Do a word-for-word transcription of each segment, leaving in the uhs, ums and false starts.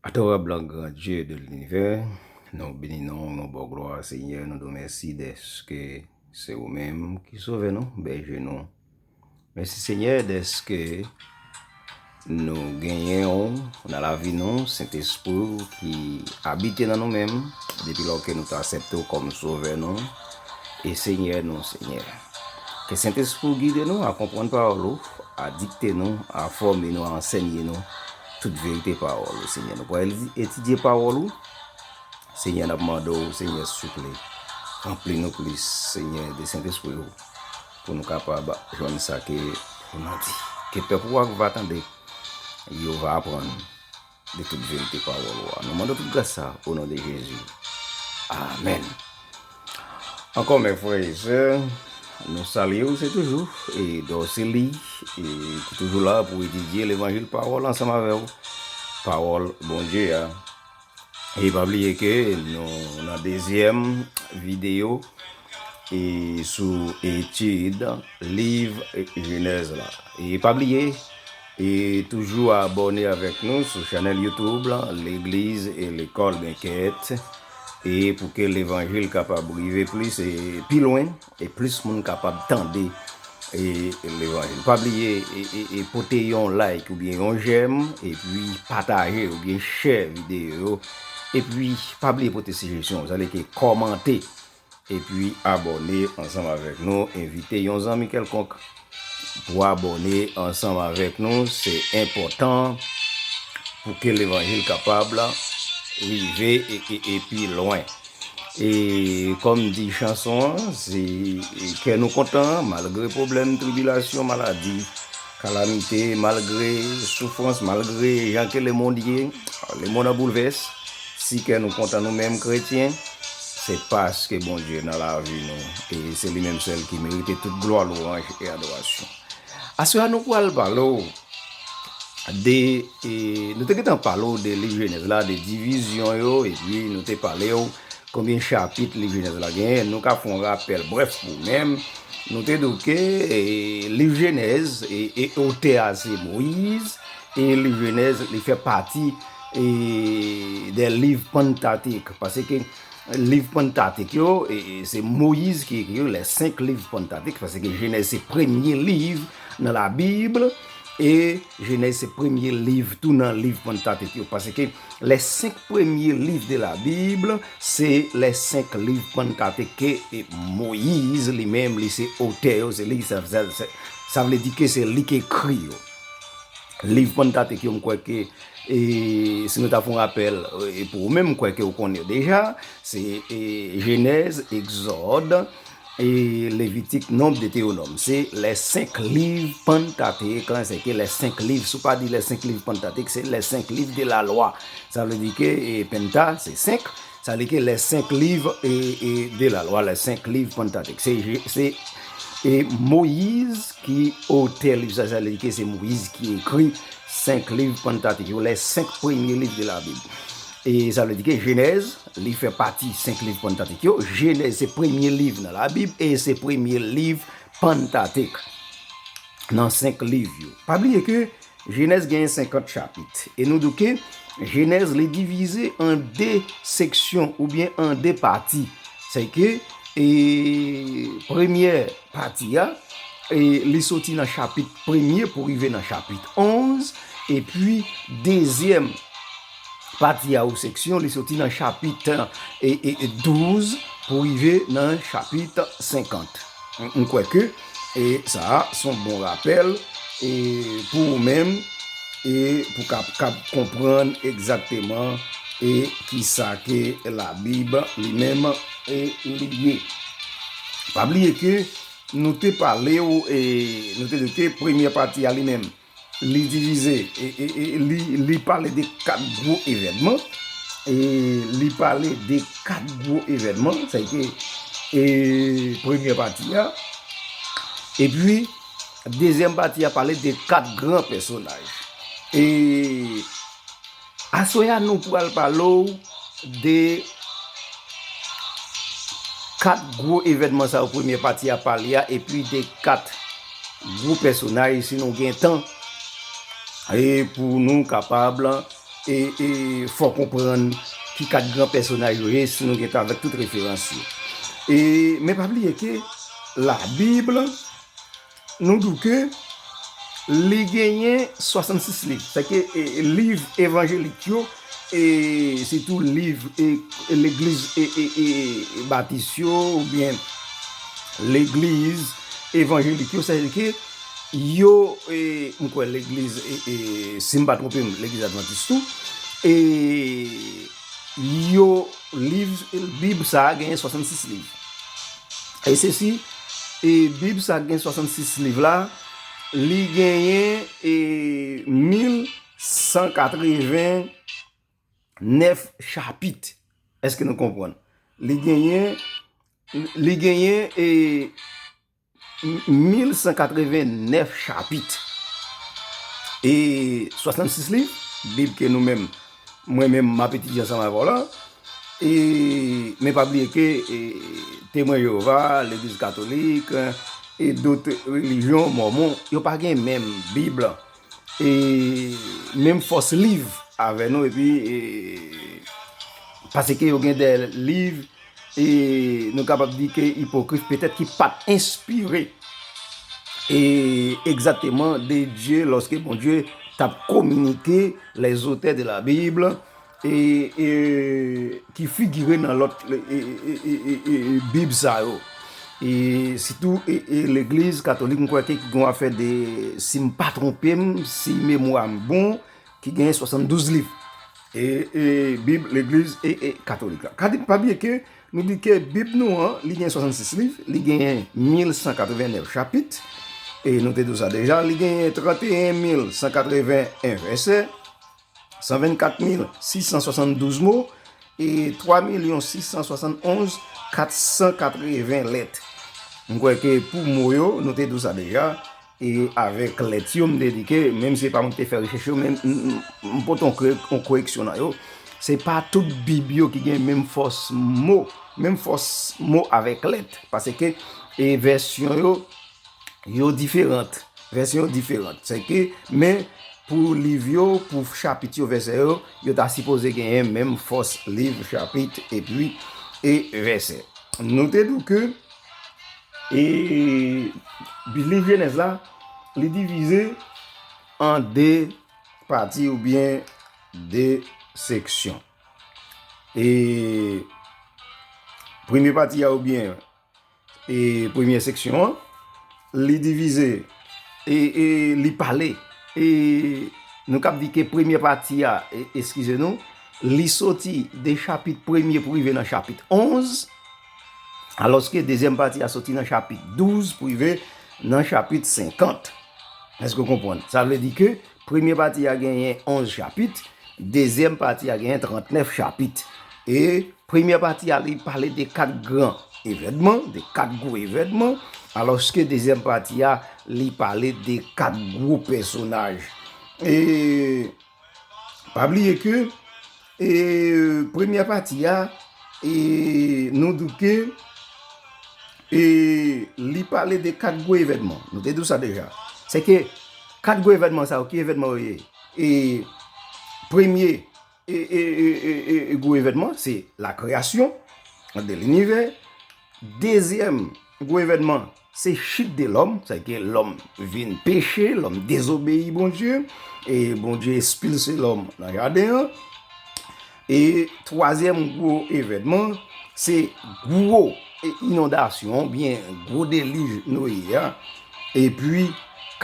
Adorable grand Dieu de l'univers, nou beni non, nou ba w glwa, Senyè, nou di w mèsi dèske se ou menm ki sove nou, bèje nou. Mèsi, Senyè, dèske nou genyen w nan lavi nou, Sentespri w ki abite nan nou menm, depi lò ke nou te aksepte w kòm Sovè nou e Senyè nou, Senyè. Ke Sentespri w gide nou a konprann pawòl ou, a dikte nou, a fòme nou, a ansenye nou tout verite pawòl ou, Senyè. Nou pral etidye pawòl ou, Senyè, n ap mande w, Senyè, souple, ranpli nou plis, Senyè, de Sentespri w, pou nou kapab jwenn sa ke pou nou di. Ke pèp ou a va tande, yo va aprann de tout verite pawòl ou a. Nou mande w tout gras sa, o non de Jezi. Amèn. Ankò, mè frè e sè, nou salye w, se toujou e Dorcely e ki toujou la pou etidye levanjil pawòl ansanm avè w. Pawòl Bondye a. E pa bliye ke nou nan dezyèm videyo e sou etid liv Jenèz la. E pa bliye, e toujou abòne avèk nou sou chanèl YouTube la, Legliz e Lekòl Benkèt, e pou ke levanjil kapab rive plis e pi lwen, e plis moun kapab tande e levanjil. Pa bliye, e, e, e pote yon like oubyen yon j'aime, epi pataje oubyen share videyo yo, epi pa bliye pote sijesyon, sa vle di ke kòmante, epi abòne ansanm avèk nou, envite yon zanmi kèlkonk pou abòne ansanm avèk nou. Se enpòtan pou ke levanjil kapab rive e, e, e pi lwen. E kòm di chanson an, se kè nou kontan, malgre pwoblèm, tribilasyon, maladi, kalamite, malgre soufrans, malgre jan ke lemonn ye, lemonn an boulvès, si kè nou kontan nou menm kretyen, se paske Bondye nan lavi nou, e se li menm sèl ki merite tout glwa, lwanj e adorasyon. Aswè a nou pral pale w de, e, nou te gentan pale w de liv Jenèz la, de divizyon yo, epi nou te pale w konbyen chapit liv Jenèz la genyen. Nou ka fè yon rapèl brèf pou ou menm. Nou te di w ke, e, liv Jenèz, e, e otè a se Moyiz, e liv Jenèz, li fè pati, e, de liv Pantatik, paske liv Pantatik yo, e, e, se Moyiz ki ekri yo, les cinq livres Pentateuch, paske Jenèz se premye liv nan Labib, e Jenèz se premye liv tou nan liv Pantatik yo, paske les cinq premiers livres de la Bible, c'est les cinq livres Pentateuch ke, e, Moyiz li menm, li se otè yo, se li, sa, sa, sa, sa vle di ke se li ki ekri yo. Liv Pantatik yo, m kwè ke, e, si nou ta fè yon rapèl, e, pou ou menm, m kwè ke ou konnen yo deja, se, e, Jenèz, Egzòd, e, Levitik, Nonb, Detewonòm. Se les cinq livres Pentateuch, hein, se ke les cinq livres, si w pa di les cinq livres Pentateuch, se les cinq livres de la loi. Sa vle di ke, e, Penta, se senk, sa vle ke les cinq livres, e, e, de la loi, les cinq livres Pentateuch. Se, se, e, Moyiz ki otè liv sa, sa vle di ke se Moyiz ki ekri senk liv Pantatik yo, les cinq premiers livres de la Bible. E sa vle di ke Jenèz, li fè pati senk liv Pantatik yo. Jenèz se premye liv nan Labib e se premye liv Pantatik nan senk liv yo. Pa bliye ke Jenèz genyen senkant chapit. E nou di ke Jenèz, li divize an de seksyon oubyen an de pati. Se ke, e, premyè pati a, e, li soti nan chapit premye pou rive nan chapit onz, epi dezyèm pati a ou seksyon, li soti nan chapit, e, e, e, douz pou rive nan chapit senkant. M, m kwè ke, e, sa a se yon bon rapèl, e, pou ou menm, e pou kap, kap konprann egzakteman, e, kisa ke Labib li menm, e, li ye. Pa bliye ke nou te pale w, e, nou te di ke premyè pati a li menm, li divize, e, e, e, li, li pale de kat gwo evènman, e li pale de kat gwo evènman, sa vle di ke, e, premyè pati a, epi dezyèm pati a pale de kat gran pèsonaj. E aswè a, nou pral pale w de kat gwo evènman sa yo, premyè pati a pale a, epi de kat gwo pèsonaj, si nou gen tan, e pou nou kapab e, e fò w konprann ki kat gran pèsonaj yo ye, si nou gentan avèk tout referans yo. E, men pa bliye ke Labib, nou di ke li genyen swasannsis liv. Sèke, e, liv evanjelik yo, e sitou liv, e, legliz, e, e, e, batis yo, oubyen legliz evanjelik yo, sèke yo, e, m kwè legliz, e, e, si m pa twonpe m, legliz advantis tou, e yo, liv, Bib sa a genyen swasannsis liv. E se si, e Bib sa a gen swasannsis liv la, li genyen, e, mil san katreven nèf chapit. Èske nou konprann? Li genyen, li genyen, e, mil san katreven nèf chapit. E swasannsis liv, Bib ke nou menm, mwen menm, m ap etidye ansanm avè w la. E, men pa bliye ke, e, Temwen Jewova, Legliz Katolik, e dòt relijyon, Mòmon, yo pa gen menm Bib, e menm fòs liv avè nou, epi, e, paske yo gen de liv, e nou kapab di ke ipokrif, petèt ki pa t enspire, e egzakteman de Dye, lòske Bondye t ap kominike les auteurs de la Bible, e, e ki figire nan lòt, e, e, e, e, e, e, Bib sa yo. E sitou, e, e, Legliz Katolik, m kwè ke ki gen afè de, si m pa twonpe m, si memwa m bon, ki genyen swasanndouz liv. E, e, Bib Legliz, e, e, Katolik la. Ka di, pa bliye ke nou di ke Bib nou an, li gen swasannsis liv, li genyen mil san katreven nèf chapit, e nou te di w sa deja, li genyen tranteyen mil san katreven en vèsè, san vennkat mil sis san swasanndouz mo, e twa milyon sis san swasannonz kat san katreven lèt. M kwè ke pou mo yo, nou te di w sa deja, e avèk lèt yo, m te di ke, menm si se pa mwen ki te fè rechèch yo, men m, m, m pote yon kore-, yon koreksyon nan yo. Se pa tout Bib yo ki gen menm fòs mo, menm fòs mo avèk lèt. Paske, e vèsyon yo, yo diferan. Vèsyon yo diferan. Sèke, men pou liv yo, pou chapit yo, vèsè yo, yo ta sipoze genyen menm fòs liv, chapit, epi, e vèsè. Nou te di w ke, e, liv Jenèz la, li divize an de pati oubyen de seksyon. E premye pati a oubyen, e premye seksyon an, li divize, e, e li pale, e nou kab di ke premye pati a, e, eskize nou, li soti de chapit premye pou rive nan chapit onz, alòske dezyèm pati a soti nan chapit douz pou rive nan chapit senkant. Èske w konprann? Sa vle di ke premye pati a genyen onz chapit, dezyèm pati a genyen trantnèf chapit. E premye pati a, li pale de kat gran evènman, de kat gwo evènman, alòske dezyèm pati a, li pale de kat gwo pèsonaj. E pa bliye ke, e, premye pati a, e, nou di w ke, e, li pale de kat gwo evènman. Nou te di w sa deja. Se ke kat gwo evènman sa yo, ki evènman yo ye? E premye, e, e, e, e, e, e gwo evènman, se la kreyasyon de linivè. Dezyèm gwo evènman, se chit de lòm, sèke lòm vin peche, lòm dezobeyi Bondye, e Bondye ekspilse lòm nan jaden an. E twazyèm gwo evènman, se gwo, e, inondasyon, oubyen gwo delij Noye a. Epi,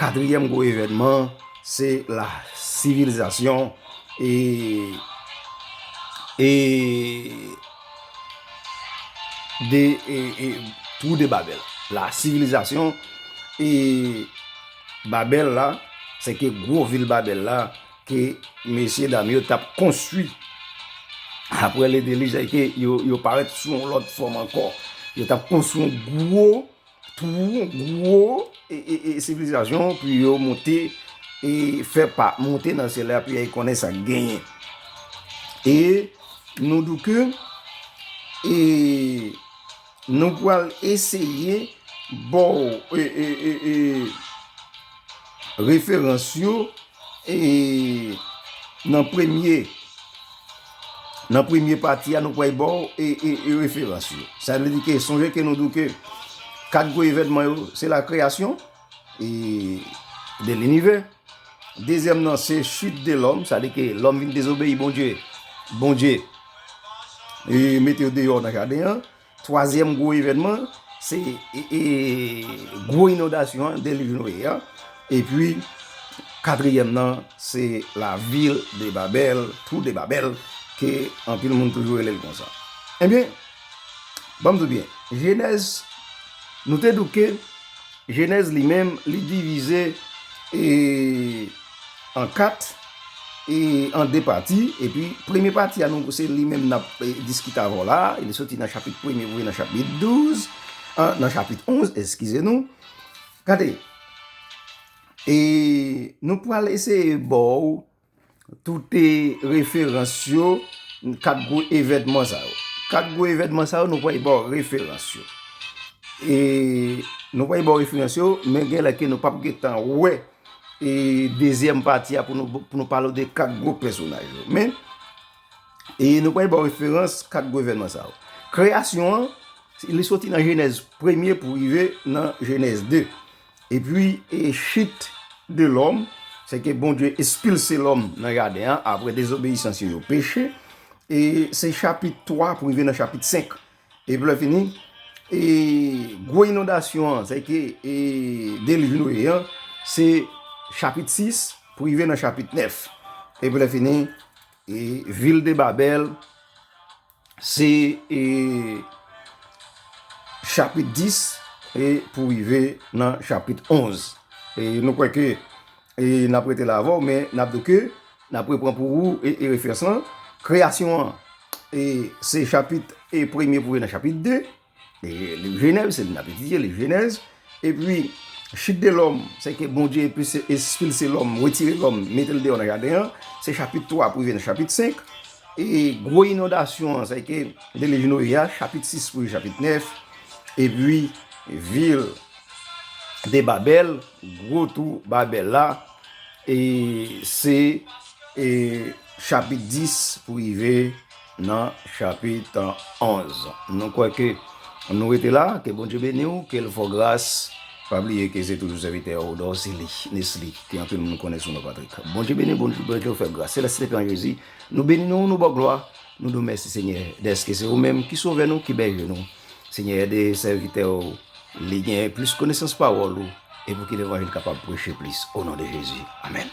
katriyèm gwo evènman, se la sivilizasyon, e, e, de, e, e, Tour de Babèl. La sivilizasyon, e, Babèl la, sèke gwo vil Babèl la, ke mesye dam yo t ap konstwi. Apre le delij, sèke yo, yo parèt sou yon lòt fòm ankò. Yo t ap konstwi yon gwo twou, gwo, e, e, e, sivilizasyon pou yo monte, e fè pa monte nan syèl la, pou y al konnen sa k genyen. E nou di w ke, e, nou pral eseye ba w, e, e, e, e, referans yo, e, nan premye, nan premye pati a, nou pral ba w e, e, e referans yo. Sa vle di ke, sonje ke nou di w ke kat gwo evènman yo, se la création e, de l'univers. Dezyèm nan, se chute de l'homme, sa vle di ke lòm vin dezobeyi Bondye. Bondye e mete yo deyò nan jaden an. Twazyèm gwo evènman, se e, e, gwo inondasyon an, delij Noye a. Epi, katriyèm nan, se la ville de Babel, Tour de Babel, ke anpil moun toujou rele l konsa. Ebyen, ban m di w byen, Jenèz, nou te di w ke Jenèz li menm, li divize e, an kat, e, an de pati. Epi, premye pati a, nou, se li menm n ap e, diskite avè w la. Li soti nan chapit premye pou rive nan chapit douz, an, nan chapit onz, eskize nou. Gade, e, nou pral eseye ba w tout e, referans yo, kat gwo evènman sa yo. Kat gwo evènman sa yo, nou pral ba w referans yo. E nou pral ba w referans yo, men gen lè ke nou p ap gentan wè e dezyèm pati a pou nou, pou nou pale w de kat gwo pèsonaj yo. Men, e nou pral ba w referans kat gwo evènman sa yo. Kreyasyon an, li soti nan Jenèz premye pou rive nan Jenèz de. Epi, e chute de l'homme, se ke Bondye ekspilse lòm nan jaden an apre dezobeyisans yo, yo peche. E se chapit twa pou rive nan chapit senk. Epi lè fini, e gwo inondasyon an, se ke e delij Noye an, se chapit sis pou rive nan chapit nèf. Epi lè fini, e ville de Babel, se e chapit dis e pou rive nan chapit onz. E nou kwè ke e n ap rete la avè w, men n ap di w ke n ap repran pou ou e, e referans lan. Kreyasyon an, e se chapit e premye pou rive nan chapit de. E liv Jenèz, se li n ap etidye, liv Jenèz. Epi, chute de l'homme, se ke Bondye ekspilse, ekspilse lòm, retire lòm, mete l deyò nan jaden an, se chapit twa pou rive nan chapit senk. E gwo inondasyon an, se ke delij Noye a, chapit sis pou rive chapit nèf. Epi, ville de Babel, gwo tou Babèl la, e se e chapit dis pou rive nan chapit onz. Nou kwè ke nou rete la, ke Bondye beni w, ke l fè w gras. Pa bliye ke se toujou sèvitè w, Dorcely Nesly, ke anpil moun konnen sou non Patrick. Bondye beni w, Bondye, Bondye fè w gras. Selès te pè an Jezi, nou beni nou, nou ba w glwa, nou di w mèsi Senyè, dèske se ou menm ki sove nou, ki bèje nou. Senyè, ede sèvitè w li gen plis konesans pawòl ou, e pou ke levanjil kapab preche plis. O non de Jezi. Amèn.